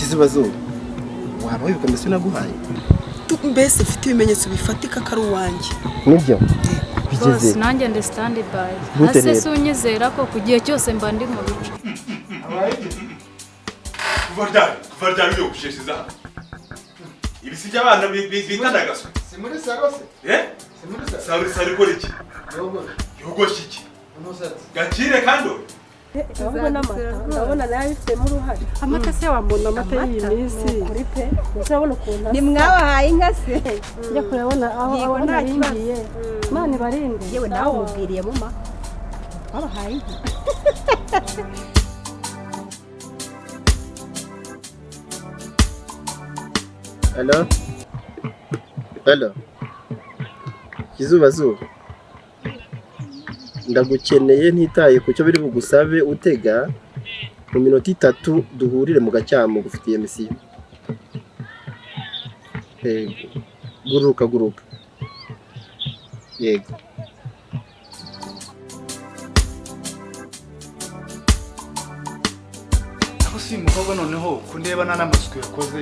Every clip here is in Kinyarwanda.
Kizubazuba, waba wibuka mbese naguhaye? Mbese mfite ibimenyetso bifatika ko ari uwanjye. Nibyo. Bose. Bigeze Nanjye ndi stand by. Gute? Ase Rero? Si unyizera ko ku gihe cyose mba ndi mu bicu. Kuva ryari, kuva ryari wiyogosheshe hano? Ibi si by'abana bitanagaswe. Si muri saro se? Eh? Si muri saro? Saro, saro ikora iki? Yogoshe. Yogoshe iki? Umusatsi. Gakire kandi. Ahubwo n'amata ndabona nawe abifitemo uruhare. Amata se wambona, amata y'iyi minsi. Kuri pe, urabona ukuntu asa. Ntimwabahaye inka se? Njya kurabona aho Yego, aho nta naringiye, Imana ibarinde. Yewe, nawe umubwiriye muma twabahaye inka. Hello, hello, Kizubazuba, ndagukeneye. Ntitaye ku cyo biri bugusabe utega, mu minota 3 duhurire mu Gacyamo, gufitiye mission. Yego, guruka guruka, yego. Aho si uyu mukobwa noneho kundeba nta n'amasuku yakoze?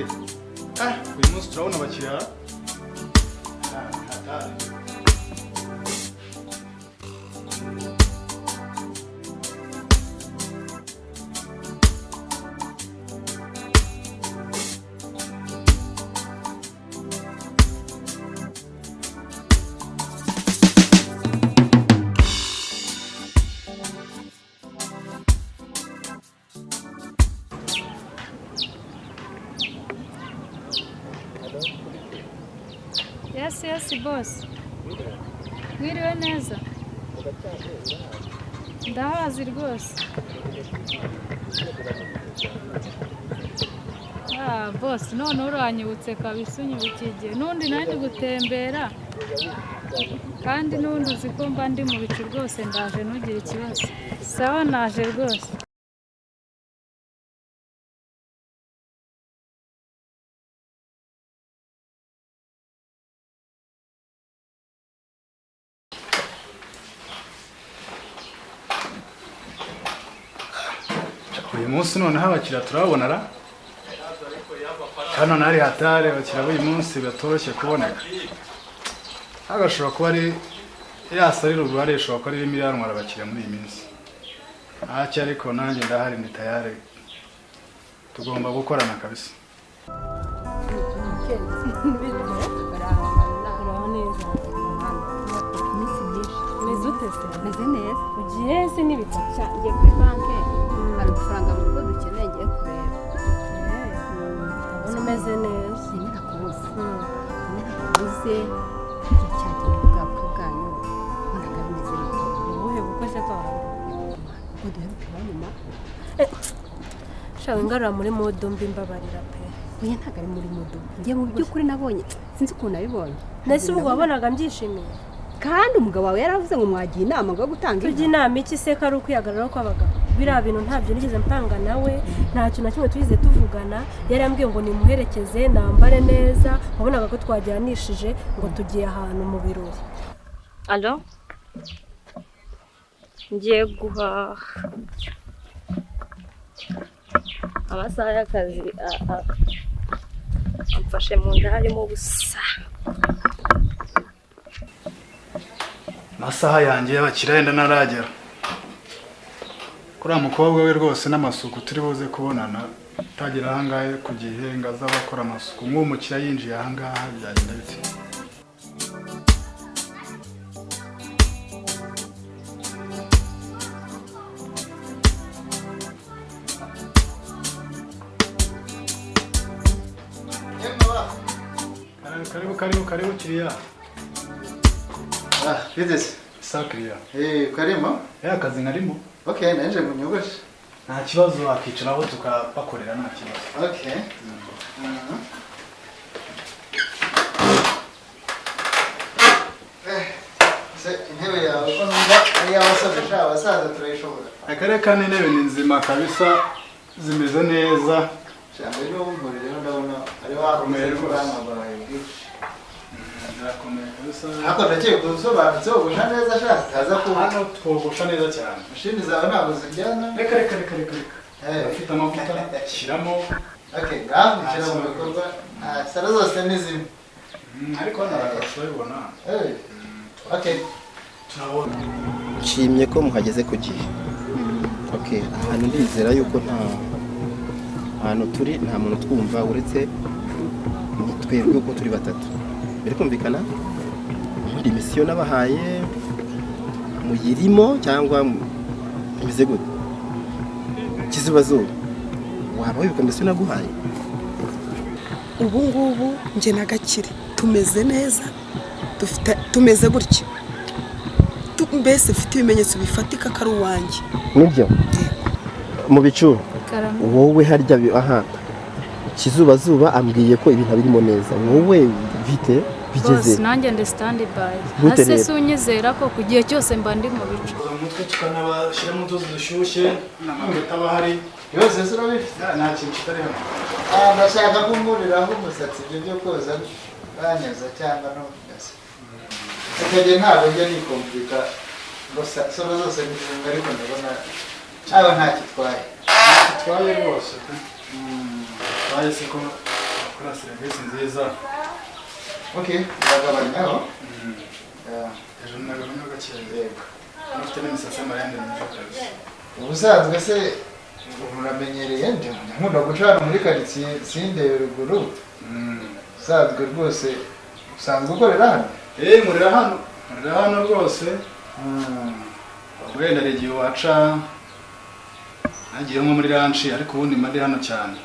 Ah, uyu munsi turabona abakiriya. Ah, hatari. Yes, boss, mwiriwe neza. Ndahazi rwose. Ah, boss, none uranyibutse kabisa, unyibukiye igihe n'undi nari gutembera, kandi n'ubundi uzi ko mba ndi mu bicu rwose. Ndaje, ntugire ikibazo. Sawa, naje rwose. Uyu munsi noneho abakiriya turababona ra. Hano nari hatari, abakiriya b'uyu munsi batoroshye kuboneka. Hagashobora kuba ari ya sari ruguru hariya, ishobora kuba irimo irantwara abakiriya muri iyi minsi. Ntacyo, ariko nanjye ndahari, ndi tayari, tugomba gukorana kabisa. Uraho neza? Iminsi myinshi. Umeze ute se? Meze neza. Ugiye se n'ibitabo? Sha, ngiye kuri banki, hari udufaranga mu rugo dukeneye, ngiye kureba. Ndabona umeze neza. Nyine nakubuze, nyine nakubuze igihe cyagiye bwa bukwe bwanyu, mbonaga bimeze neza. Ubuhe bukwe se kwawe? Ubwo duheruka iwanyu ma. Shawe, ngarura muri mood mbi, mbabarira pe. Oya, ntabwo ari muri mood. Ngiye mu by'ukuri nabonye, sinzi ukuntu nabibonye. Nese ubwo wabonaga mbyishimiye? Kandi umugabo wawe yaravuze ngo mwagiye inama ngo yo gutanga Tujya inka. inama iki se, ko ari ukwihagararaho kw'abagabo? Biriya bintu ntabyo nigeze mpanga nawe, nta kintu na kimwe tugeze tuvugana. Yarambwiye ngo nimuherekeze, nambare neza. Wabonaga ko twajyanishije ngo tugiye ahantu mu birori. Allo, ngiye guhaha. Amasaha y'akazi amfashe mu nda harimo ubusa. Amasaha yanjye y'abakiriya yenda ntaragera. Kuri uriya mukobwa we rwose n'amasuku, turi buze kubonana utagera ahangaha ku gihe ngo aze akora amasuku. Nk'uwo mukiriya yinjiye ahangaha byagenda bite? Karibu, karibu, karibu kiriya. Ah, bite? Sa kiriya. Eh, karimo? Ya, akazi nkarimo. Okay, naje munyogoshe. Nta kibazo, wakicaraho tukabakorera, nta kibazo. Okay. Mhm. Eh, se intebe yawe ko numva ari iy'abasaza sha, abasaza turayishobora? Akarere ka n'intebe ni nzima kabisa, zimeze neza. Sha, mbere yo nkorereho ndabona ari wakomeye Komeye rwose. Uramagaraye bwinshi. Zirakomeye kabisa. Ariko ndakeka usobanutse wogosha neza sha, zitaza kuba. Hano twogosha neza cyane. Mashini zawe ntabwo ziryana? Reka, reka, reka, reka, reka. Eh. Afite amavuta shyiramo. Okay, ngaho nshyira mu bikorwa. Salo zose ni zimwe. Ariko hano hari akarusho urabibona. Okay. Turabona. Nshimye ko muhageze ku gihe. Okay, ahantu ndizera yuko nta ahantu turi nta muntu twumva uretse ni twebwe uko turi batatu. Biri kumvikana? Ubundi mission nabahaye muyirimo cyangwa bimeze gute? Kizubazuba, waba wibuka mission naguhaye? Ubu ngubu njye na Gakire tumeze neza, dufite tumeze gutya. Mbese mfite ibimenyetso bifatika ko ari uwanjye. Nibyo? Mu bicu Karame. wowe harya aha Kizubazuba ambwiye ko ibintu abirimo neza, wowe bite bigeze? Rwose nanjye ndi stand by. Gute Ase rero? si unyizera ko ku gihe cyose mba ndi mu bicu. Mu mutwe tukanabashyiramo utuzi dushyushye n'amapeti aba ahari. Yose se urabifite? Nta kintu kitari hano. Ndashaka kumuriraho umusatsi, ibyo byo koza banyoza cyangwa no gasa. Ukajya ntabwo njya nikompurika ngo salo zose ni zimwe, ariko ndabona aba nta kitwaye. Kitwaye rwose pe. Kitwaye se ko bakora serivisi nziza. Okay, ndagabanyaho. Ejo nagabanyaho gakeya. Yego. Ufite n'imisatsi y'amarende myiza kabisa. Ubusanzwe se uramenyereye, ndi nkunda guca hano muri karitsiye sindebe ruguru. Usanzwe rwose usanzwe ukorera hano? Nkorera hano. Nkorera hano rwose. Wenda hari igihe waca nagiye nko muri ranch, ariko ubundi mba ndi hano cyane.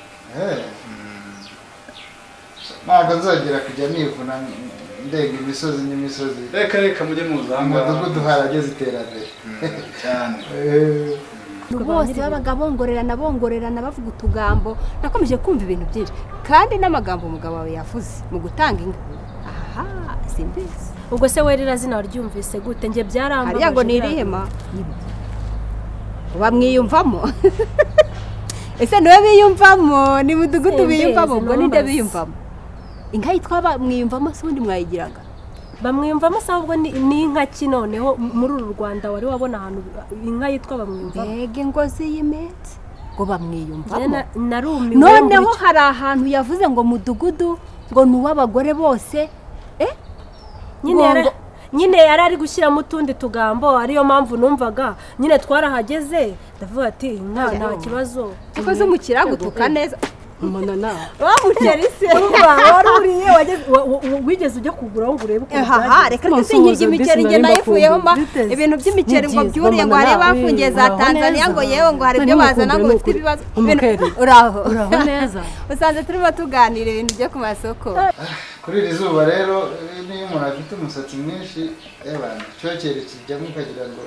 Ntabwo nzongera kujya nivuna ndenga imisozi n'imisozi. Reka reka mujye muza aha ngaha. Umudugudu harageze iterambere. Cyane. Bose babaga bongorerana bongorerana bavuga utugambo. Nakomeje kumva ibintu byinshi kandi n'amagambo umugabo wawe yavuze mu gutanga inka, aha simbizi. Ubwo se werera zina waryumvise gute? Njye byarambabaje. Hariya ngo ni irihema bamwiyumvamo. Ese niwe biyumvamo? Ni mudugudu Simbizi, biyumvamo? Ubwo ninde numbaze. biyumvamo? Inka yitwa bamwiyumvamo se ubundi mwayigiraga? Bamwiyumvamo se ahubwo ni inka ki noneho muri uru Rwanda wari wabona ahantu inka yitwa bamwiyumvamo? Mbega ingozi y'iminsi ngo bamwiyumvamo. Njye narumiwe. Noneho mbura hari ahantu yavuze ngo mudugudu ngo ni uw'abagore bose. Nyine nyine yari ari gushyiramo utundi tugambo, ariyo mpamvu numvaga nyine twarahageze ndavuga ati inka nta kibazo. Yakoze umukira gutuka neza. Wa muceri se urumva waruriye wigeze ujya kugura ngo urebe ukuntu Haha, reka ndetse sinkirya imiceri njye nayivuyeho ma. Ibintu by'imiceri ngo byuriye, ngo hari bafungiye za Tanzania, ngo yewe ngo hari ibyo bazana ngo bifite ibibazo. Uraho? Uraho neza. Usanze turimo tuganira ibintu byo ku masoko. Kuri iri zuba rero, niyo umuntu afite umusatsi mwinshi, ebana icyokere kijyamo ukagira ngo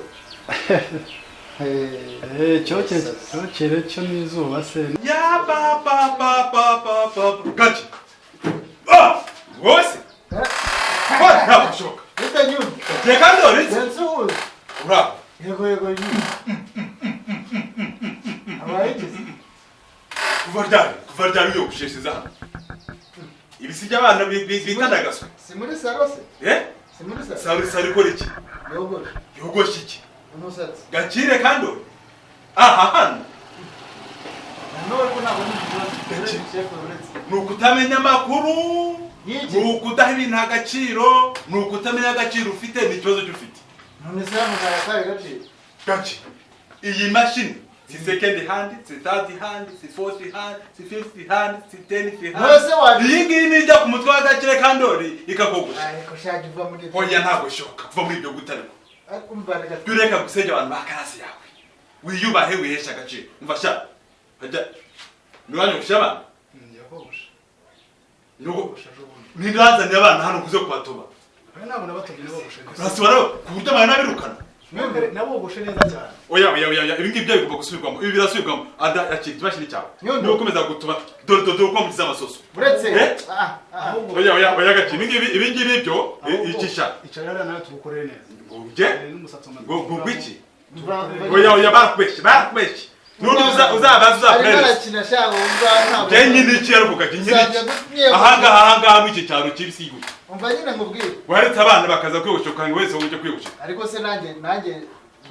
Cyokere cyo n'izuba se. Ya ba ba ba ba ba ba gake. Ah! Wose. Wa ntabwo bishoboka. Reka ndore. Uraho. Yego yego nyine. Abayigize. Kuva ryari wiyogosheshe hano? Ibi si by'abana bitanagaswe. Si muri salo se? Eh? Si muri salo. Salo salo ikora iki? Yogoshe. Yogoshe iki? Umusatsi. Gakire kandi uri. Aha hano. Nanone ko ntabwo ni ikibazo. Chef uretse. Ni ukutamenya amakuru, ni ukudaha ibintu agaciro, ni ukutamenya agaciro ufite, ni ikibazo cy'ufite. None se hano karaye gaciro. Gake. Iyi mashini si second hand, si third hand, si fourth hand, si fifth hand, si tenth hand. None waje. Iyi ngiyi nijya ku mutwe wa Gakire Kandori ikakogosha. Ariko shaje uva muri. Hoya ntabwo ishoboka kuva muri ibyo gutariko. Umva reka. Jya ureka gusenya abantu ba karasi yawe. Wiyubahe wiheshe agaciro. Umva sha. Hajya. Niwanyogosha abana? Yogosha. Nindazaniye abana hano kuze kubatoba. Ntabwo nabatobye, nabogoshe neza. Urasubira ku buryo abantu nabirukana. Nabogoshe neza cyane. Oya oya oya, ibi ngibi byo bigomba gusubirwamo. Ibi birasubirwamo. Ada yakira ikimashini cyawe. Niba ukomeza gutuma dore dore uko mugize amasoso. Uretse. Oya oya oya gake. Ibi ngibi byo icisha. Icara hariya nawe tugukorere neza. Ngo N'umusatsi umaze. ngo iki? Oya oya barakubeshye barakubeshye. Nundi uzabaza uzaperereza. Arimo arakina sha wumva ntabwo. Njye nyine iki ariko gake nyine iki. Ahangaha ahangaha muri iki cyaro kibisi gutya. Umva nyine nkubwire. Waretse abana bakaza kwiyogosha ukanga wese ujye kwiyogosha. Ariko se nanjye nanjye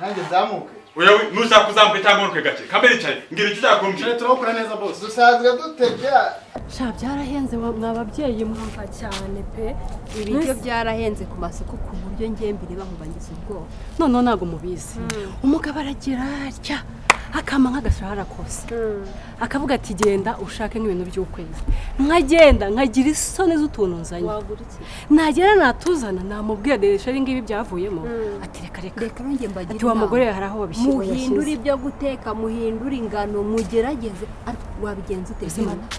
nanjye nzamuke. Oya, nushaka uzampe cyangwa unuke gake. Kamere cyane, ngira icyo ushaka kumbwira. Turawukora neza boss. Dusanzwe dutebya. Sha byarahenze mwa babyeyi mwumva cyane pe. Ibiryo byarahenze ku masoko ku buryo ngiye mbireba nkumva ngize ubwoba. Noneho ntabwo mubizi. Umugabo aragira atya akama nk'agashahara kose, akavuga ati genda ushake nk'ibintu by'ukwezi, nkagenda nkagira isoni z'utuntu nzanye, nagera natuzana namubwira deresha ibi ngibi byavuyemo, ati reka reka reka nongeye mbagire ati wa mugore hari aho wabishyira. Muhindure ibyo guteka, muhindure ingano, mugerageze. Ariko wabigenza ute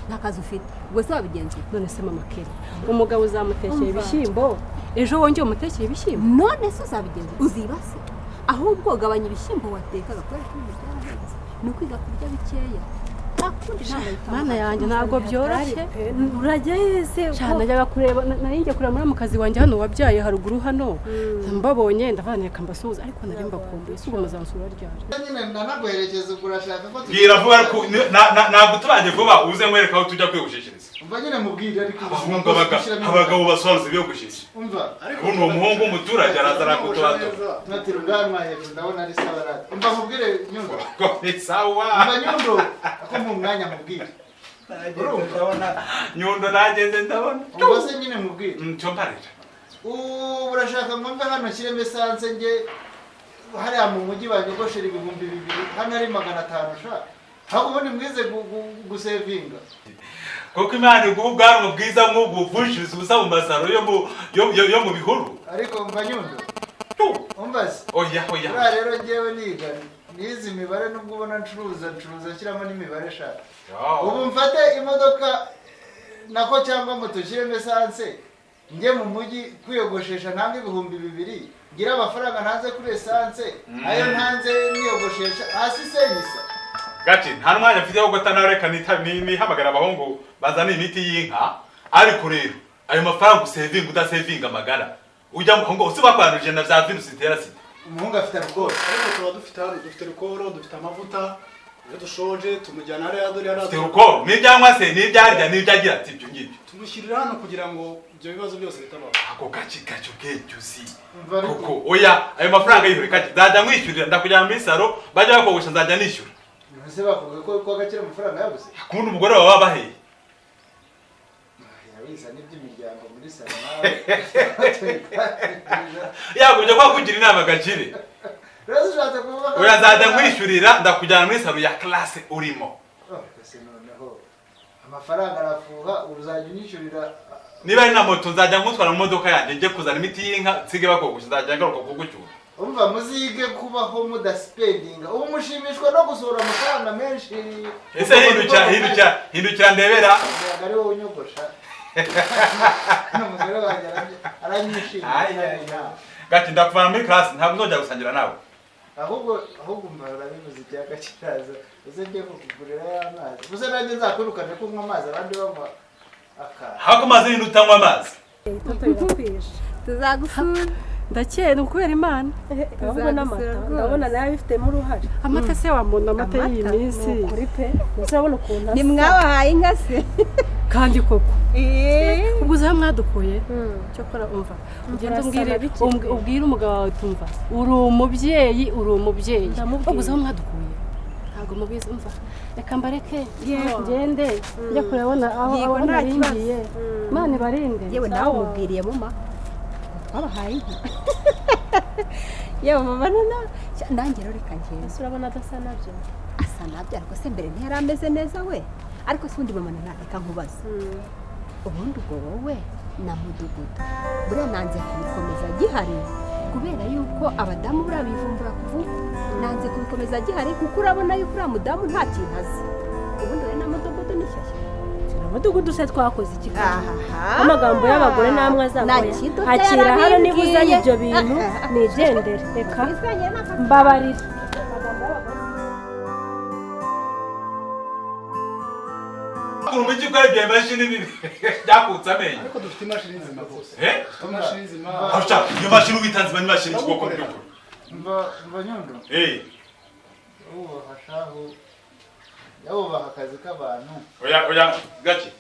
nta kazi ufite? Ubwo se wabigenza ute? None se mama Keri, umugabo uzamutekera ibishyimbo ejo wongeye umutekera ibishyimbo? None se uzabigenza uzibase? Ahubwo gabanya ibishyimbo watekaga kubera ko ibintu byarahenze. Ni ukwiga kurya bikeya. Mana yanjye ntabwo byoroshye. Urageze cyane najyaga kureba, nari ngiye kureba muri mukazi wanjye hano wabyaye haruguru hano, mbabonye ndavanira kambasuhuza, ariko nari mbakumbuye. Si ubwo muzansura ryari? Nyine nanaguherekeza ubwo urashaka ko Bwira vuba ariko ntabwo tubanje vuba uze nkwereka aho tujya kwiyogosheshereza. Umva nyine mubwire ariko abahungu abagabo basobanuza ibiyogosheshe. Umva ariko uno muhungu w'umuturage araza arakutobato. Natira ubwanwa hejuru ndabona ari sawa rata. Umva mubwire Nyundo. Ko ni sawa. Umva Nyundo ako mu mwanya mubwire. Urumva Nyundo nageze ndabona. Umva se nyine mubwire. Ncyo mparira. Ubu urashaka ngo mve hano nshyiremo esanse nge hariya mu mujyi banyogoshera 2000 hano ari 500 sha. Ahubwo ubundi mwize gusevinga. Kuko Imana iguha ubwanwa bwiza nk'ubu buvunjiriza ubusa mu masaro yo mu bihuru. Ariko umva Nyundo. Umva se. Oya oya. Buriya rero njyewe niga nize imibare nubwo ubona ncuruza nshyiramo n'imibare sha. Ubu mfate imodoka nako cyangwa moto nshyiremo esanse njye mu mujyi kwiyogoshesha ntange 2000 ngira amafaranga ntanze kuri esanse ayo ntanze niyogoshesha hasi senyisa. Gati nta mwanya mfite wo gutana, reka nihamagara abahungu bazana imiti y'inka. Ariko rero ayo mafaranga usevinga udasevinga amagara ujya ngo usibakwanduje na vya virusi itera sida. Umuhungu afite alcohol. Ariko tuba dufite hano, dufite alcohol, dufite amavuta, iyo dushoje tumujyana hariya dore hariya. Dufite alcohol n'ibyanywa se n'ibyo n'ibyo agira ati ibyo ngibyo tumushyirira hano kugira ngo ibyo bibazo byose bitabaho. Ako gaci gaci ubwenge uzi kuko oya ayo mafaranga yihure kati nzajya mwishyurira, ndakujyana muri salo bajya bakogosha nzajya nishyura. Ese bavuga ko agakira amafaranga yabuze? Akundi umugore wawe babaheye. Yabiza n'iby'imiryango muri salo nawe. Yagumye kwa kugira inama gakire. Rero ushatse kuvuga ko oya nzajya nkwishyurira ndakujyana muri salo ya classe urimo. Ese noneho amafaranga arafuha uzajya unyishyurira. Niba ari na moto nzajya nkutwara mu modoka yanjye njye kuzana imiti y'inka nsige bakogosha nzajya ngaruka kugucyura. Umva muzige kubaho mudaspendinga. Ubu mushimishwa no gusohora amafaranga menshi. Ese hindukira ndebera. Ari wowe unyogosha. N'umugore wanjye aranyishimira. Gati ndakuvana muri class ntabwo nzongera gusangira nawe. Ahubwo umva urabivuze icyaka kiraza. Uze ngiye kukugurira y'amazi. Uze nanjye nzakwirukane kunywa amazi abandi banywa akara. Hako mazi ni utanywa amazi. Tuzagusura. Ndakeye ni ukubera Imana. Ahubwo n'amata ndabona nawe bifitemo uruhare. Amata se wambona amata y'iyi minsi. Ni ukuri pe. Uzabona ukuntu asa. Ni mwabahaye inka se? Kandi koko. Ubwo uzi aho mwadukuye? Cyokora umva. Ugende ubwire umugabo wawe tumva. Uri umubyeyi, uri umubyeyi. Ubwo uzi aho mwadukuye? Ntabwo mubizi umva. Reka mbareke ngende njye kurabona aho naringiye. Imana ibarinde. Yewe nawe umubwiriye mama. Twabahaye inka. Yewe mama nana nanjye rero reka ngende. Ese urabona adasa nabyo? Asa nabyo ariko se mbere ntiyari ameze neza we. Ariko se ubundi mama nana reka nkubaze. Ubundi ubwo wowe na mudugudu buriya nanze kubikomeza gihari kubera yuko abadamu buriya bivumbura kuvuga. Nanze kubikomeza gihari kuko urabona yuko uriya mudamu nta kintu azi. Ubundi wowe na mudugudu ni shyashya. Mudugudu se twakoze iki? Amagambo y'abagore namwe azagoya. Akira hano niba uzanye ibyo bintu nigendere. Reka mbabarira. Urumiki ko ari imashini bibi byakutse amenyo. Ariko dufite imashini nzima rwose. Imashini nzima. Arusha iyo mashini ubitanze ni imashini koko byukuri. Mva Nyundo. Ubaha shahu. Yabubaha akazi k'abantu. Oya oya gake.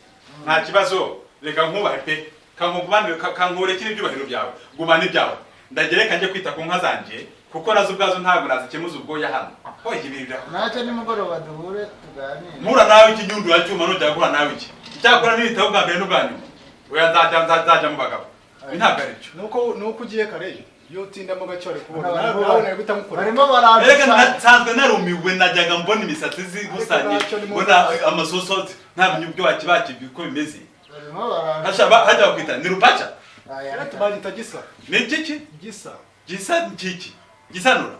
Nta kibazo reka nkubahe pe. Kankubanire kankurekire ibyubahiro byawe. Gumana ibyawe. Ndagereka njye kwita ku nka zanje Kuko nazo ubwazo ntabwo nazikemuza ubwoya hano. Hoye ibirira. Ntacyo, nimugoroba duhure tuganire. Mpura nawe iki nyundu ya cyuma, nujya guhura nawe iki? Icyakora n'ibitabo bwa mbere n'ubwa nyuma. Oya, nzajya mu bagabo. Ibi ntabwo ari byo. Nuko ugiye kare, iyo utindamo gake wari kubona. Barimo Nawe nari guhita mukora. Barimo barandushanya. Erega nsanzwe narumiwe, najyaga mbona imisatsi zigusanye, Ariko ntacyo. Mbona amasoso, ntamenya ibyo wakibakibye uko bimeze. Barimo barandushanya. Hasha hajya bakwita ni rupaca. Aya, Bagita gisa. Ni iki? Gisa. Gisa kiki? Gisanura.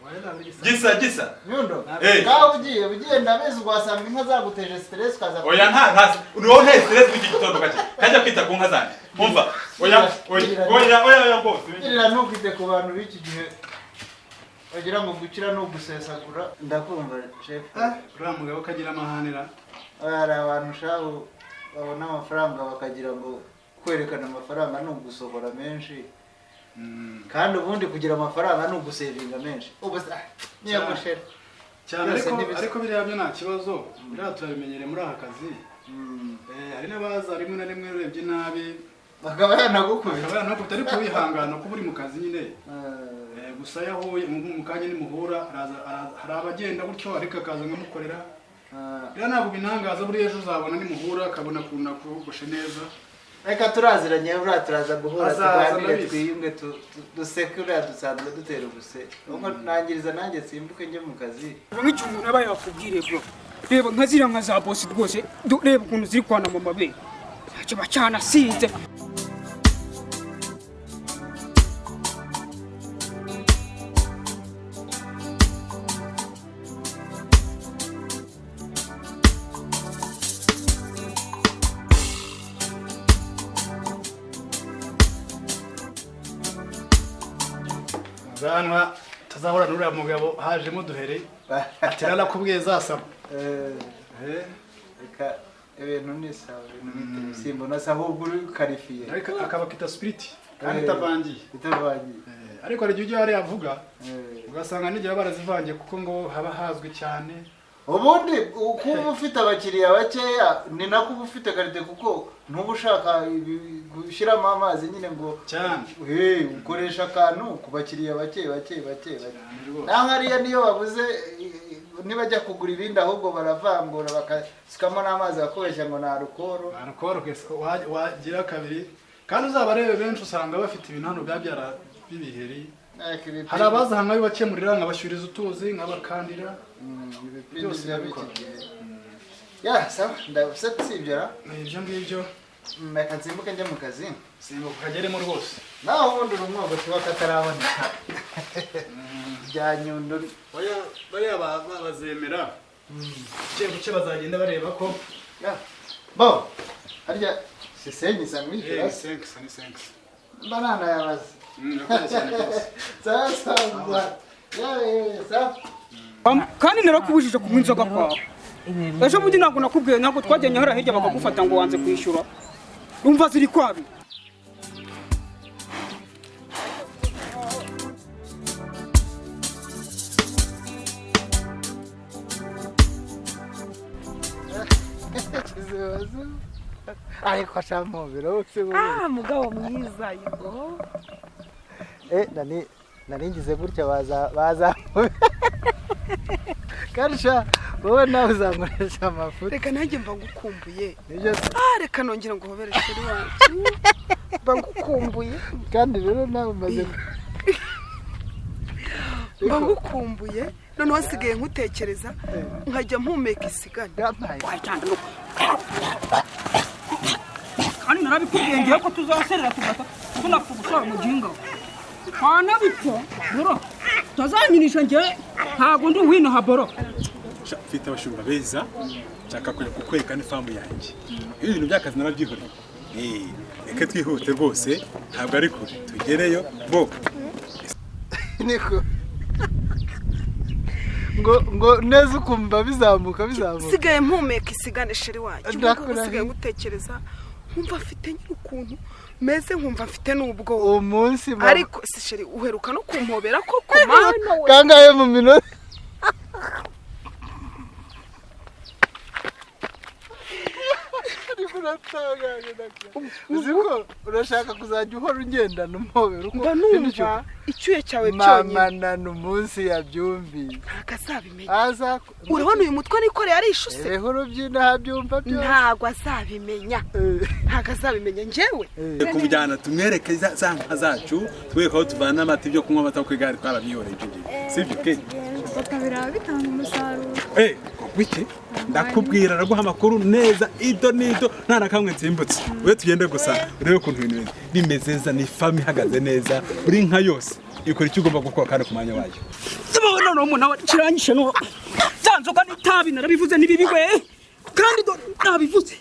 Oya, ntabwo ari gisa. Gisa gisa. Nyundo, Eh. ngaho ugiye ndabizi, ugasanga inka zaguteje stress ukaza. Oya, nta uriho nta stress w'iki gitondo kajya. Kajya kwita ku nka zanjye. Umva. Oya oya oya oya oya rwose. Girira, ntukite ku bantu b'iki gihe bagira ngo gukira ni ugusesagura. Ndakumva, chef. Uriya mugabo kagira amahanira. Hari abantu shabu babona amafaranga bakagira ngo kwerekana amafaranga ni ugusohora menshi, kandi ubundi kugira amafaranga ni ugusevinga menshi. Ubu se, ntiyagushera Cyane. Byose Ariko ntibisa. Ariko biriya byo nta kibazo, biriya turabimenyereye muri aka kazi. Hari n'abaza rimwe na rimwe urebye nabi bakaba yanagukubita. Akaba yanagukubita, ariko wihangana kuba uri mu kazi nyine. Gusa iyo ahuye mu kanya nimuhura hari abagenda gutyo, ariko akaza nkamukorera. Rero ntabwo binangaza, buriya ejo uzabona nimuhura akabona ukuntu akogoshe neza. Reka, turaziranye, buriya turaza guhura. Azaza, Tuganire, ndabizi. twiyunge, duseke, uriya dusanzwe dutera ubuse. Ubwo nangiriza nanjye nsimbuke njye mu kazi. Nk'icyo umuntu aba yakubwire, bro, reba nka ziriya nka za bosi rwose, reba ukuntu ziri kwanama amabere, kiba cyanasinze. Ubwanwa tazahura n'uriya mugabo hajemo uduhere, ati narakubwiye zasaba. Reka, ibintu ni sawa, ibintu ni simbona se ahubwo uri karifiye. Ariko akaba kita spirit kandi itavangiye. Itavangiye. Ariko hari igihe ujya hariya avuga ugasanga n'igihe barazivangiye, kuko ngo haba hazwi cyane. Ubundi uko uba ufite abakiriya bakeya ni nako uba ufite qualité, kuko ntuba ushaka gushyiramo amazi nyine ngo cyane. Hey, ukoresha akantu ku bakiriya bake bake bake bake. Naho hariya niyo babuze, nibajya kugura ibindi ahubwo baravangura bakasukamo n'amazi, bakubeshya ngo ni alukoro. Alukoro wagira kabiri, kandi uzabarebe benshi usanga bafite ibintu hano byabyara b'ibiheri. Hari abaza nkabibakemurira, nkabashyuriza utuzi, nkabakandira. Byose ndabikora. Ya, sawa, ndabuse sibyo ra? Ibyo ngibyo. Reka nsimbuke njye mu kazi. Simbuka ukageremo rwose. Naho ubundi uri umwogosho w'akataraboneka bya Nyundo. Oya, bariya bazemera buke buke, bazagenda bareba ko Ya. Bo harya si senyisa mwishyura? Eh, senkisa ni senkisa. Mba nanayabaze. Urakoze cyane rwose. Sawa sawa, ya sawa. Kandi narakubujije kunywa inzoga kwawe ejo bundi. Ntabwo nakubwiye? Ntabwo twajyanye hariya hirya bakagufata ngo wanze kwishyura? Umva, ziri kwabi. Kizibazo ariko ashamubira wose. Ah, mugabo mwiza, yego. Eh, nani ngize gutya, baza baza karsha, wowe nawe uzankoresha amafuti. Reka nanjye mba ngukumbuye. Nibyo se. Ah, reka nongera nguhobere, chéri wanjye, mba ngukumbuye. Kandi rero nawe umaze Mba ngukumbuye, noneho nsigaye nkutekereza nkajya mpumeka isigane. Kandi narabikubwiye ngiye ko tuzaserera tugata tunapfa gusora mujinga wanabipfa, bro, utazanyinisha. Njye ntabwo ndi uwinaha, bro. Mfite abashumba beza, nshaka kujya kukwereka n'ifamu yanjye. Ibi bintu by'akazi narabyihoreye. Reka twihute rwose, ntabwo ari kure, tugereyo bo. Niko ngo neza ukumva bizamuka bizamuka. Nsigaye mpumeka isigane, chéri wanjye, ubu ngubu. Ndakurahiye. Nsigaye ngutekereza nkumva mfite nyine ukuntu meze, nkumva mfite n'ubwoba. Uwo munsi Ariko si chéri, uheruka no kumpobera koko, mana we! Kangahe mu minota? Uratangaje ndakira. Uzi ko urashaka kuzajya uhora ugendana umpobera uko Mba numva icyuya cyawe cyonyine. Mama na n'umunsi yabyumviye. Ntabwo azabimenya. Aza Urabona uyu mutwe nikoreye ari ishuse. Ereho urubyina abyumva byose. Ntabwo azabimenya. Ntabwo azabimenya njyewe. Kumujyana tumwereke za nka zacu, tumwereke aho tuvana amata, ibyo kunywa amata ku igare twarabyihoreye ibyo ngibyo, sibyo ke? Papa, biraba bitanga umusaruro. Eh, wiki ndakubwira, araguha amakuru neza ido n'ido, nta na kamwe nsimbutse. We tugende gusa urebe ukuntu ibintu bimeze neza, ni famu ihagaze neza, buri nka yose ikora icyo ugomba gukora kandi ku mwanya wayo. Sibo none umuntu aba kiranyishe no. Za nzoga n'itabi narabivuze ni bibi we. Kandi do nabivuze.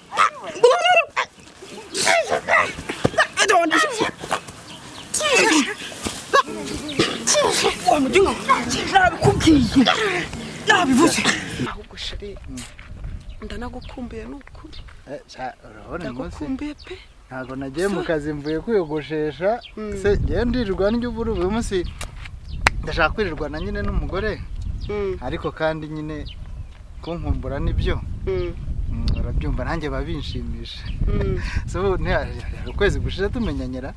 Wa mujinga nabikubwiye. Nabivuze. Ahubwo chéri, ndanagukumbuye ni ukuri. Urabona uyu munsi Ndagukumbuye pe. ntabwo nagiye mu kazi, mvuye kwiyogoshesha se. Ngewe ndirirwa ndya ubura. Uyu munsi ndashaka kwirirwana nyine n'umugore, ariko kandi nyine kunkumbura nibyo. Urabyumva nanjye babinshimisha. Se ubu ukwezi gushize tumenyanyera,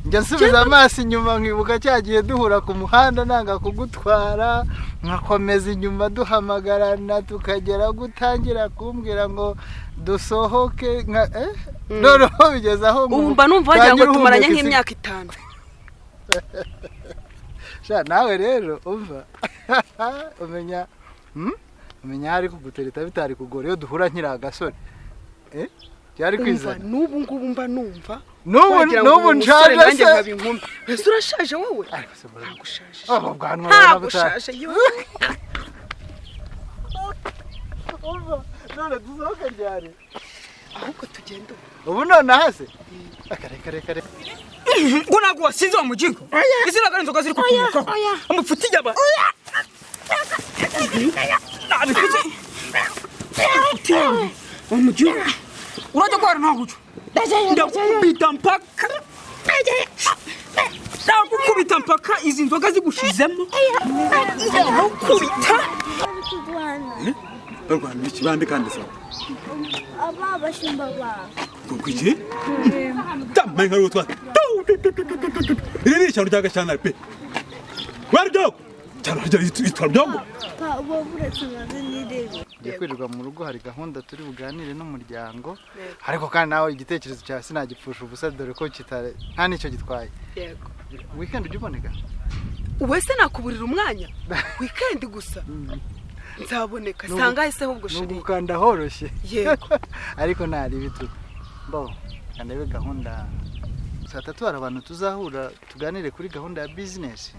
njya nsubiza amaso inyuma nkibuka cya gihe duhura ku muhanda nanga kugutwara, nkakomeza inyuma duhamagarana, tukagera gutangira kumbwira ngo dusohoke nka noneho bigeze aho Ubu mba numva wagira ngo tangira tumaranye uhumeka. nk'imyaka 5. Sha nawe rero umva, umenya umenya hari kugutereta bitari kugora iyo duhura nkiri agasore, byari Umva kwizana. N'ubu ngubu mba numva N'ubu wagira ngo n'ubu uri umusore nshaje nanjye se. nkaba inkumi. Ese urashaje wowe? Ntabwo ushaje. Ubu bwanwa Ntabwo urabona butari. ushaje yo. Umva, none dusohoke ryari? Ahubwo tugende ubu. Ubu nonaha se? Kare kare kare. Ngo ntabwo wasinze wa mujinga. Izi ntabwo ari inzoga ziri kukunukaho. Amafuti yaba. Nabikuze. Amafuti yawe. Wa mujinga. Urajya kwara ntabwo uca. Ndakubita mpaka. Ndagukubita mpaka izi nzoga zigushizemo. Ndagukubita. Barwana ibiki bande kandi se? Aba bashumba bawe. Kuko iki tambaye nka rutwa iri ni ishyano rya Gashyantare pe, waryo cyane ryo yitwa Ryogo. Pa, uba buretse maze nirebe. Ngiye kwirirwa mu rugo, hari gahunda turi buganire n'umuryango, ariko kandi nawe igitekerezo cyawe sinagipfusha ubusa, dore ko kitari nta n'icyo gitwaye. Yego. Weekend ujya uboneka? Ubu ese nakuburira umwanya? Weekend gusa nzaboneka. Sanga hese ahubwo Ni chéri. ugukanda horoshye. Yego. Ariko ntari bitu bo kandebe gahunda. Saa 3 hari abantu tuzahura tuganire kuri gahunda ya bizinesi,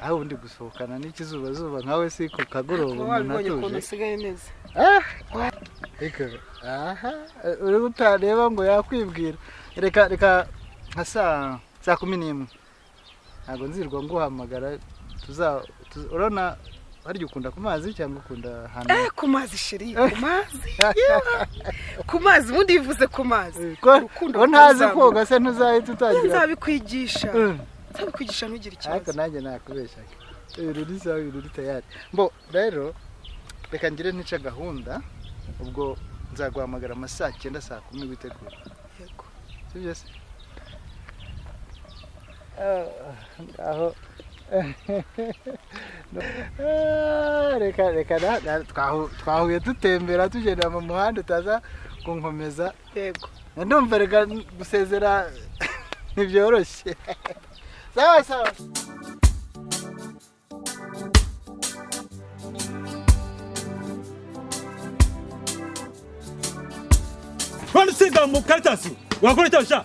aho ubundi gusohokana n'ikizubazuba nkawe si ku kagoroba umuntu Wabibonye ukuntu atuje. usigaye meze. Ah! Reka aha uri utareba ngo yakwibwira. Reka reka nka saa 11 ntabwo nzirwa nguhamagara, tuza urabona harya ukunda ku mazi cyangwa ukunda ahantu? Eh, ku mazi chéri, ku mazi. Yeah. Ku mazi, ubundi bivuze ku mazi. Ko Urukundo ko ntazi rutazamuka. koga se, ntuzahita utangira? Nzabikwigisha. Nzabikwigisha, ntugire Ariko ikibazo. nanjye nakubeshyaga, ibintu ni sawa, ibintu ni tayari. Mbo rero reka ngire ntica gahunda, ubwo nzaguhamagara ama saa 9, saa 10 witegura. Yego. Sibyo se? Aho reka reka twahuye dutembera tugenda mu muhanda, utaza kunkomeza. Yego. Ndumva reka gusezera ntibyoroshye. Sawa sawa. Rwanda usiga mu karitasi wakora icyo sha.